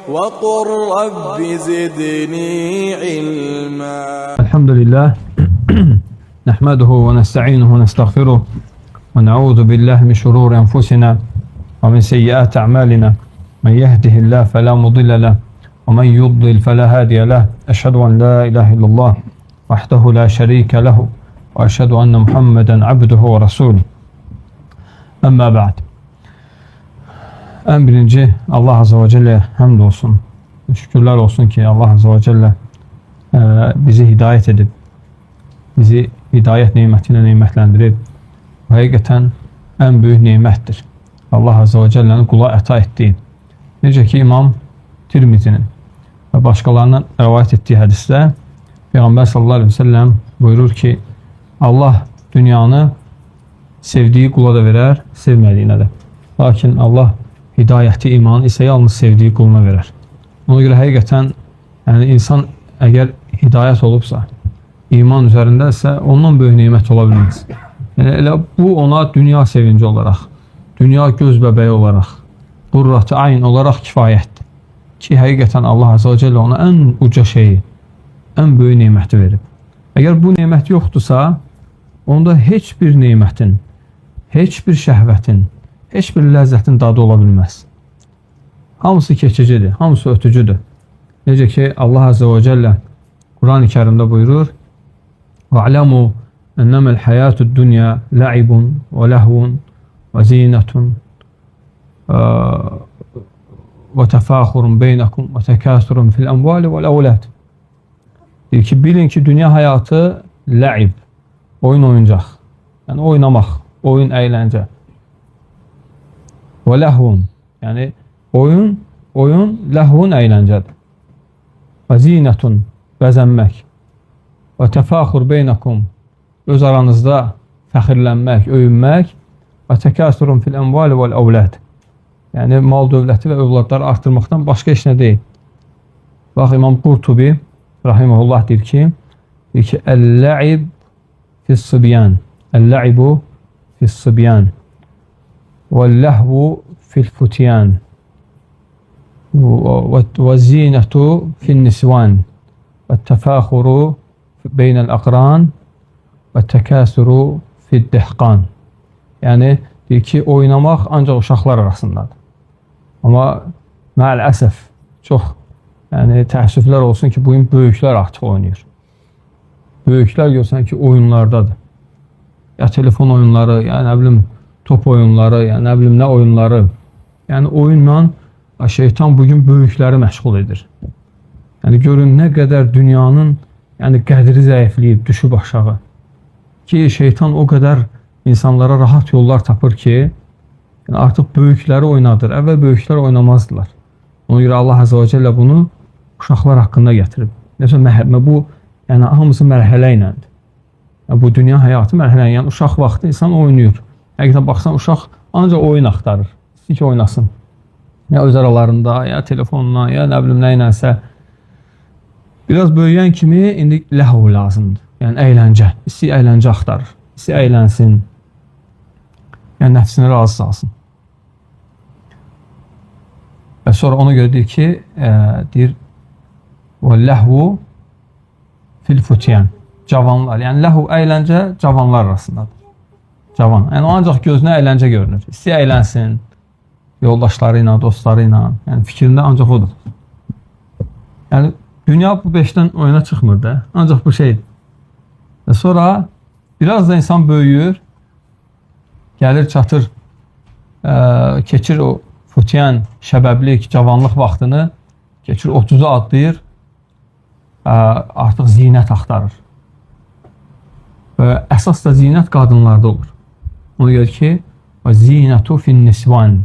وقل رب زدني علما. الحمد لله نحمده ونستعينه ونستغفره ونعوذ بالله من شرور أنفسنا ومن سيئات أعمالنا، من يهده الله فلا مضل له ومن يضلل فلا هادي له، أشهد أن لا إله إلا الله وحده لا شريك له وأشهد أن محمدا عبده ورسوله. أما بعد. En birinci Allah Azze ve Celle hamd olsun. Şükürler olsun ki Allah Azze ve Celle bizi hidayet edib, bizi hidayet nimetine nimetlendirib. Bu həqiqətən en büyük nimettir. Allah Azze ve Celle'nin kula əta etdiyi. Necə ki İmam Tirmizinin və başqalarının rəvayət etdiyi hədisdə Peyğəmbər sallallahu aleyhi ve sellem buyurur ki, Allah dünyanı sevdiği qula da verər, sevmədiyinə də. Lakin Allah hidayəti, imanı isə yalnız sevdiyi quluna verər. Ona görə həqiqətən yəni insan əgər hidayət olubsa, iman üzərindəsə ondan böyük nemət ola bilməz. Yəni elə bu ona dünya sevinci olaraq, dünya göz bəbəyi olaraq, qurrat-ı ayn olaraq kifayətdir. Ki həqiqətən Allah Azze ve Celle ona ən uca şeyi, ən böyük neməti verib. Əgər bu nemət yoxdursa, onda heç bir nemətin, heç bir şəhvətin, heç bir ləzzətin dadı ola bilməz. Hamısı keçicidir, hamısı ötücüdür. Necə ki Allah Azze ve Celle Quran-ı Kərimdə buyurur: "Ve'lemu ennemel hayatud dunya la'ibun ve lehvun ve zinetun ve tefahurun beynekum ve tekâsurun fil emvali vel evlad." Deyir ki, bilin ki dünya həyatı la'ib, oyun oyuncaq. Yəni oynamaq, oyun əyləncə. Və ləhvun, yəni oyun, oyun, ləhvun əyləncədir. Və zinətun, bəzənmək. Və təfəxur beyləkum, öz aranızda fəxirlənmək, öyünmək. Və təkəsurun fil əmvali vəl əvləd. Yəni mal dövləti və övladları artırmaqdan başqa heç nə deyil. Bax İmam Qurtubi rahimehullah deyir ki, əl-la'ib fis-sibyan, əl-la'ibu fis-sibyan. وَاللَّهْوُ فِي الْفُتْيَانِ وَالزِّينَةُ فِي النِّسْوَانِ وَالتَّفَاخُرُ بَيْنَ الْأَقْرَانِ وَالتَّكَاثُرُ فِي الدِّهْقَانِ. Yəni deyir ki, oynamaq ancaq uşaqlar arasındadır. Amma mələsif çox, yəni təəssüflər olsun ki, bugün böyüklər artıq oynayır. Böyüklər görsən ki, oyunlardadır. Ya telefon oyunları, ya nə bilim top oyunları, yəni nə bilim nə oyunları. Yəni oyunla şeytan bugün böyükləri məşğul edir. Yəni görün nə qədər dünyanın yəni qədri zəifləyib, düşüb aşağı. Ki şeytan o qədər insanlara rahat yollar tapır ki, yəni artıq böyükləri oynadır. Əvvəl böyüklər oynamazdılar. Ona görə Allah Azze ve Celle bunu uşaqlar haqqında gətirib. Məsələn, bu yəni hamısı mərhələ iləndir. Yəni, bu dünya həyatı mərhələ ilə. Yəni uşaq vaxtı insan oynayır. Həqiqətən baxsan uşaq ancaq oyun axtarır. İstəyir ki oynasın. Ya öz aralarında, ya telefonla, ya nə bilim nə ilənsə. Biraz böyüyən kimi indi ləhv lazımdır. Yəni əyləncə. İstəyir əyləncə axtarır. İstəyir əylənsin. Yəni nəfsini razı salsın. Və sonra ona görə deyir ki, deyir və ləhvu fil futyan. Cavanlar. Yəni ləhv əyləncə cavanlar arasındadır. Cavan. Yəni o ancaq gözünə əyləncə görünür. İstəyir əylənsin yoldaşları ilə, dostları ilə. Yəni fikrində ancaq odur. Yəni dünya bu beşdən oyuna çıxmır da. Ancaq bu şeydir. Və sonra biraz da insan böyüyür. Gəlir, çatır, keçir o futyan, şəbəblik, cavanlıq vaxtını, keçir 30-u atlayır, artıq zinət axtarır. Və əsas da zinət qadınlarda olur. Ona görə ki, zinətu fin-nisvan,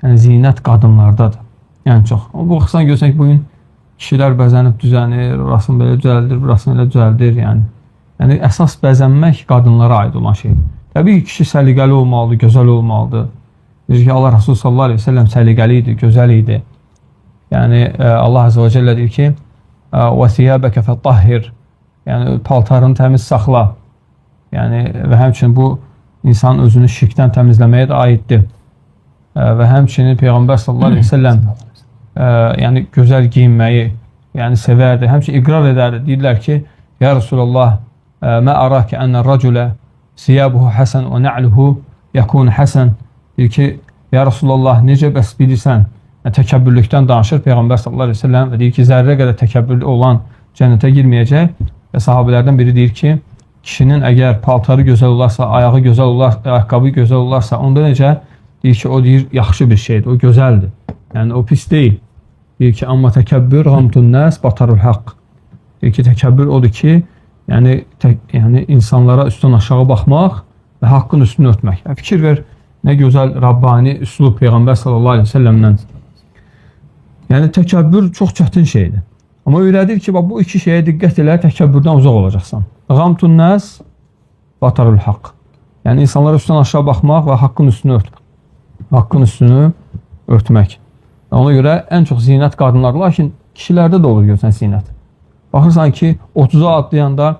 yəni zinət qadınlardadır. Yəni çox. Amma baxsan görsən ki, bugün kişilər bəzənib düzənir, orasını belə düzəldir, burasını elə düzəldir, yəni. Yəni əsas bəzənmək qadınlara aid olan şeydir. Təbii ki, kişi səliqəli olmalıdır, gözəl olmalıdır. Necə ki, Allah Resulü sallallahu aleyhi ve sellem səliqəli idi, gözəl idi. Yəni Allah Azze ve Celle deyir ki, və thiyabeke fetahhir. Yəni paltarını təmiz saxla. Yəni və həmçinin bu insanın özünü şirkdən təmizləməyə də aiddir. Və həmçinin Peyğəmbər sallallahu aleyhi ve sellem yəni gözəl geyinməyi, yəni sevərdi. Həmçinin iqrar edərdi. Deyirlər ki, ya Resulallah, mə araki ənə rəculə siyabuhu həsən və nə'luhu yəkun həsən. Deyir ki, ya Resulallah, necə bəs bilirsən? Yəni, təkəbbürlükdən danışır Peyğəmbər sallallahu əleyhi və səlləm və deyir ki, zərrə qədər təkəbbürlü olan cənnətə girməyəcək. Və sahabelərdən biri deyir ki, kişinin əgər paltarı gözəl olarsa, ayağı gözəl olarsa, ayaqqabı gözəl olarsa, onda necə? Deyir ki, o deyir, yaxşı bir şeydir, o gözəldir. Yəni, o pis deyil. Deyir ki, amma təkəbbür qamtun nəs batarul haqq. Deyir ki, təkəbbür odur ki, yəni insanlara üstdən aşağı baxmaq və haqqın üstünü örtmək. Yəni, fikir ver, nə gözəl Rabbani üslub Peyğəmbər sallallahu əleyhi və səlləmdən. Yəni, təkəbbür çox çətin şeydir. Amma öyrədir ki, bax, bu iki şeyə diqqət elə, təkəbbürdən uzaq olacaqsan. Qamtun nəs batarul haqq. Yəni, insanlara üstdən aşağı baxmaq və haqqın üstünü örtmək. Haqqın üstünü örtmək. Ona görə ən çox zinət qadınlar, lakin kişilərdə də olur görsən zinət. Baxırsan ki, 30-a atlayanda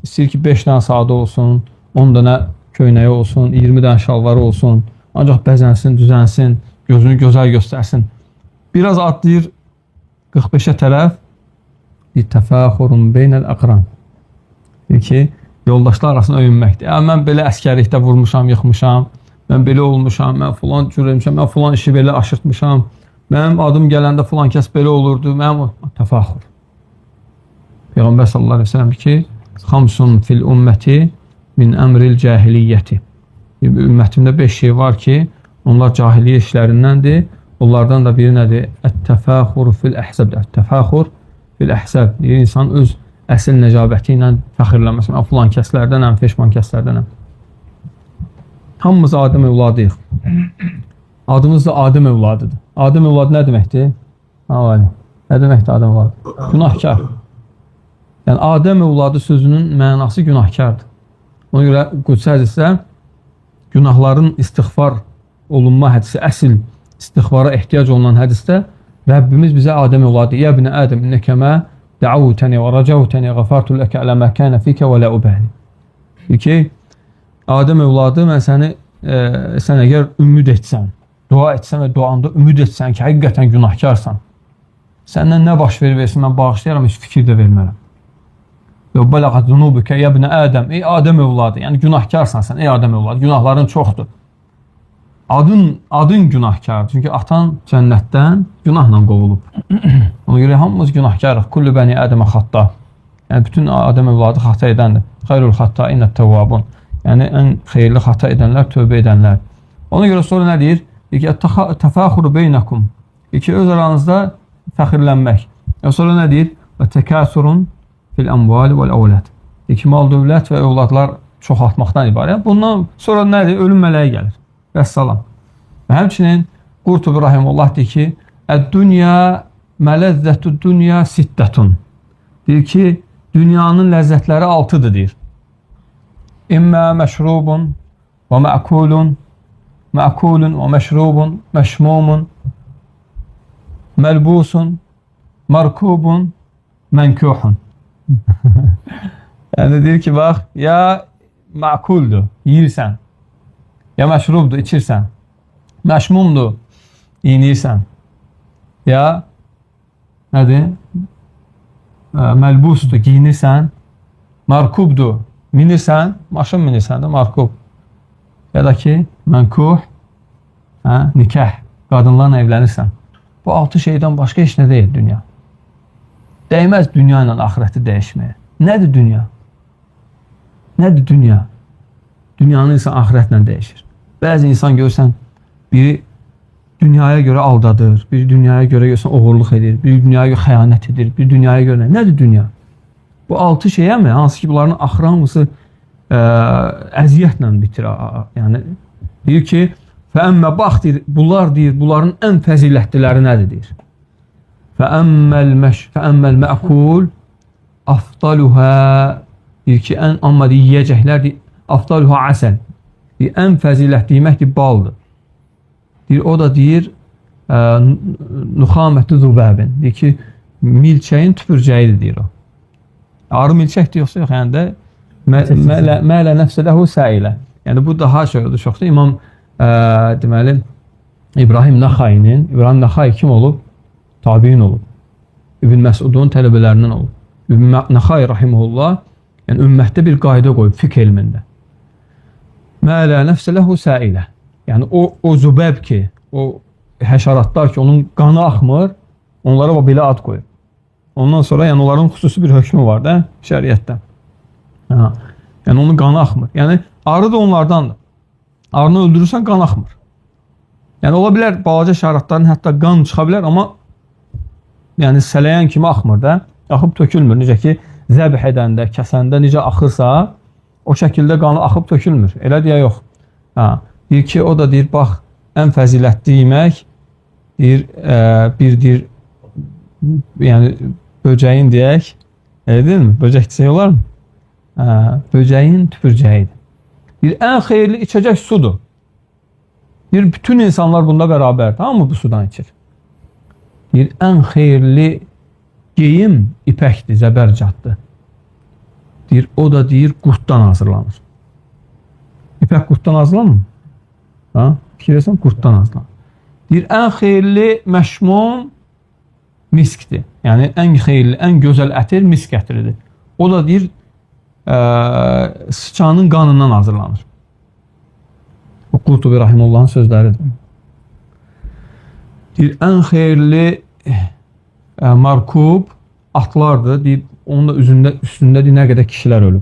istəyir ki, 5 dənə sadə olsun, 10 dənə köynəyi olsun, 20 dənə şalvarı olsun, ancaq bəzənsin, düzənsin, gözünü gözəl göstərsin. Biraz atlayır 45-ə tərəf, bir təfəxurun beynəl əqran. Deyir ki, yoldaşlar arasında öyünməkdir. Ya, mən belə əskərlikdə vurmuşam, yıxmışam, mən belə olmuşam, mən filan cür etmişəm, mən filan işi belə aşırtmışam, mənim adım gələndə filan kəs belə olurdu, mənim təfəxur. Peyğəmbər sallallahu əleyhi və səlləm ki, xamsun fil ümməti min əmril cahiliyyəti. Ümmətimdə 5 şey var ki, onlar cahiliyyə işlərindəndir. Onlardan da biri nədir? Ət-təfəxur fil əhsəb. Ət-təfəxur fil əhsəb. Deyir, insan öz əsl nəcabəti ilə fəxirlənməsin. Mən filan kəslərdənəm, feşman kəslərdənəm. Hamımız Adəm övladıyıq. Adımız da Adəm övladıdır. Adəm övladı nə deməkdir? Nə deməkdir Adəm övladı? Günahkar. Yəni, Adəm övladı sözünün mənası günahkardır. Ona görə qüdsi hədisdə günahların istiğfar olunma hədisi, əsl istiğfara ehtiyac olunan hədisdə Rəbbimiz bizə Adəm övladı, ya ibnə Adəm, innəkə mə dəavtəni və rəcavtəni qəfartu ləkə alə mə kənə fikə və lə ubəhli. Deyir ki, Adəm övladı, mən səni, sən əgər ümid etsən, dua etsən və duanda ümid etsən ki, həqiqətən günahkarsan, səndən nə baş verir versin, mən bağışlayaram, heç fikir də vermərəm. Və bələğət zunubükə ya ibnə Adəm, ey Adəm övladı, yəni günahkarsan sən, ey Adəm övladı, günahların çoxdur. Adın günahkardır. Çünki atan cənnətdən günahla qovulub. Ona görə hamımız günahkarıq. Kullu bəni Adəmə xatta. Yəni bütün Adəm övladı xata edəndir. Xeyrul xatta innət təvvabun. Yəni ən xeyirli xata edənlər, tövbə edənlər. Ona görə sonra nə deyir? Deyir ki, təfəxuru beynəkum. Deyir ki, öz aranızda fəxirlənmək. Və sonra nə deyir? Və təkəsurun fil əmvali vəl əvlad. Deyir ki, mal, dövlət və övladlar çoxaltmaqdan ibarət. Bundan sonra nədir? Ölüm mələyi gəlir. Vəssalam. Və həmçinin Qurtubi rahimullah deyir ki, Əd-dünya mələzzətü dünya sittətun. Deyir ki, dünyanın ləzzətləri 6-dır deyir. İmmə məşrubun və məkulun, məkulun və məşrubun, məşmumun, məlbusun, markubun, mənkuhun. Yəni deyir ki, bax, ya məkuldur, yiyirsən, ya məşrubdur, içirsən, məşmumdur, yiyinirsən, ya nədir? Məlbusdur, giyinirsən, markubdur, minirsən, maşın minirsən də, markub. Ya da ki, mənkuh, hə, nikah, qadınlarla evlənirsən. Bu 6 şeydən başqa heç nə deyil dünya. Dəyməz dünya ilə axirəti dəyişməyə. Nədir dünya? Nədir dünya? Dünyanı insan axirətlə dəyişir. Bəzi insan görsən, biri dünyaya görə aldadır, biri dünyaya görə görsən oğurluq edir, biri dünyaya görə xəyanət edir, biri dünyaya görə. Nədir dünya? Bu 6 şeyə mi? Hansı ki, bunların axırı hamısı əziyyətlə bitir. Yəni, deyir ki, fəəmmə bax, deyir, bunlar deyir, bunların ən fəzilətliləri nədir, deyir. Fəəmməl mə'kul afdaluhə, deyir ki, ən, amma deyir, yiyəcəklər, deyir, afdaluhə əsəl. Deyir, ən fəzilətli yeməkdir, baldır. Deyir, o da deyir, nuxamətli zübəbin. Deyir ki, milçəyin tüpürcəyidir, deyir o. Arı milçəkdir, yoxsa yox, yəni də mələ nəfsə ləhu səilə. Yəni, bu daha çoxdur. İmam, deməli, İbrahim Naxayinin, İbrahim Naxayi kim olub? Tabiin olub. İbn Məsudun tələbələrindən olub. İbn Nəxai rahimehullah, yəni ümmətdə bir qayda qoyub fiqh elmində. Mə lə nəfsə lehu sailə. Yəni o zübəb ki, o həşəratlar ki, onun qanı axmır, onlara o belə ad qoyub. Ondan sonra yəni onların xüsusi bir hökmü var da şəriətdə. Ha. Yəni onun qanı axmır. Yəni arı da onlardandır. Arını öldürürsən qan axmır. Yəni ola bilər balaca həşəratların hətta qan çıxa bilər, amma yəni sələyən kimi axmır da. Axıb tökülmür. Necə ki zəbh edəndə, kəsəndə necə axırsa, o şəkildə qanı axıb tökülmür. Elə deyə yox. Ha. Deyir ki, o da deyir, bax, ən fəzilətli yemək deyir, bir deyir, yəni böcəyin deyək, elə deyilmi? Böcək desək olarmı? Böcəyin tüpürcəyidir. Deyir, ən xeyirli içəcək sudur. Deyir, bütün insanlar bunda bərabər, hamı bu sudan içir. Deyir, ən xeyirli geyim ipəkdir, zəbərcaddır. Deyir, o da deyir, qurddan hazırlanır. İpək qurddan hazırlanmır? Ha? Fikir etsən, qurddan hazırlanır. Deyir, ən xeyirli məşmum miskdir. Yəni, ən xeyirli, ən gözəl ətir misk ətridir. O da deyir, sıçanın qanından hazırlanır. O Qurtubi rahimullahın sözləridir. Deyir, ən xeyirli markub atlardır. Deyir, onun da üstündə deyir, nə qədər kişilər ölüb.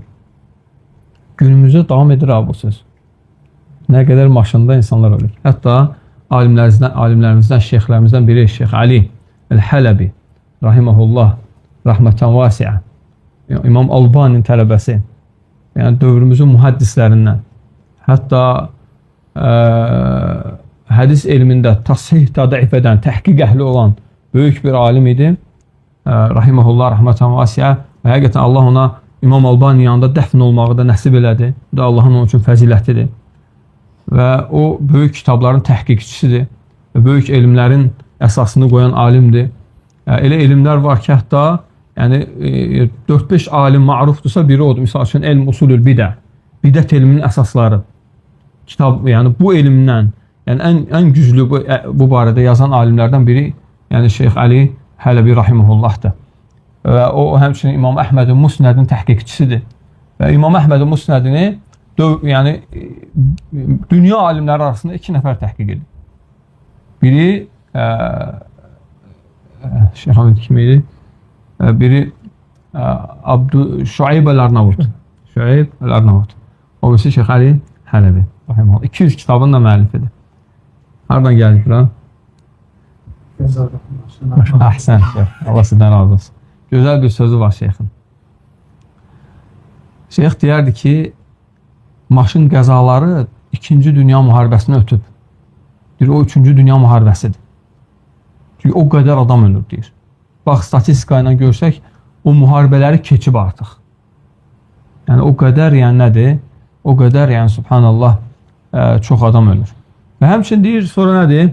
Günümüzdə davam edir abi bu söz. Nə qədər maşında insanlar ölür. Hətta alimlərimizdən, şeyxlərimizdən biri Şeyx Ali El-Hələbi rahimehullah rahmətən vasiə. İmam Albaninin tələbəsi. Yəni dövrümüzün mühəddislərindən. Hətta hədis elmində tasih tədif edən, təhqiq əhli olan böyük bir alim idi. Rahimehullah rahmətən vasiə. Və həqiqətən Allah ona İmam Albaninin yanında dəfn olmağı da nəsib elədi. Bu da Allahın onun üçün fəzilətidir. Və o böyük kitabların təhqiqçisidir. Və böyük elmlərin əsasını qoyan alimdir. Elə elmlər var ki, hətta yəni 4-5 alim marufdursa biri odur. Misal üçün elm usulül bidə. Bidət elminin əsasları. Kitab, yəni bu elmdən, yəni ən güclü bu barədə yazan alimlərdən biri, yəni Şeyx Ali Hələbi rahimehullahdır. Və o həmçinin İmam Əhmədin Musnədin təhqiqçisidir. Və İmam Əhmədin Musnədini yəni dünya alimləri arasında 2 nəfər təhqiq edir. Biri Şeyx Ahmed kim idi? Biri Şuayb el-Arnavut. Şuayb el-Arnavut. O birisi Şeyx Ali Hələbi. 200 kitabın da müəllifidir. Hardan gəldik bura? Əhsən, şeyx. Allah sizdən razı olsun. Gözəl bir sözü var şeyxin. Şeyx deyərdi ki, maşın qəzaları 2-ci Dünya müharibəsini ötüb. Deyir, o 3-cü Dünya müharibəsidir. Çünki o qədər adam ölür, deyir. Bax, statistika ilə görsək, o müharibələri keçib artıq. Yəni, o qədər, yəni nədir? O qədər, yəni, subhanallah, çox adam ölür. Və həmçinin deyir, sonra nədir?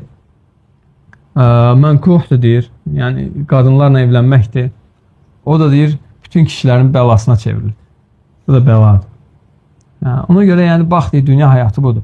Mənkuhdur, deyir. Yəni, qadınlarla evlənməkdir. O da deyir, bütün kişilərin bəlasına çevrilir. Bu da bəladır. Yəni, ona görə, yəni, bax, deyir, dünya həyatı budur.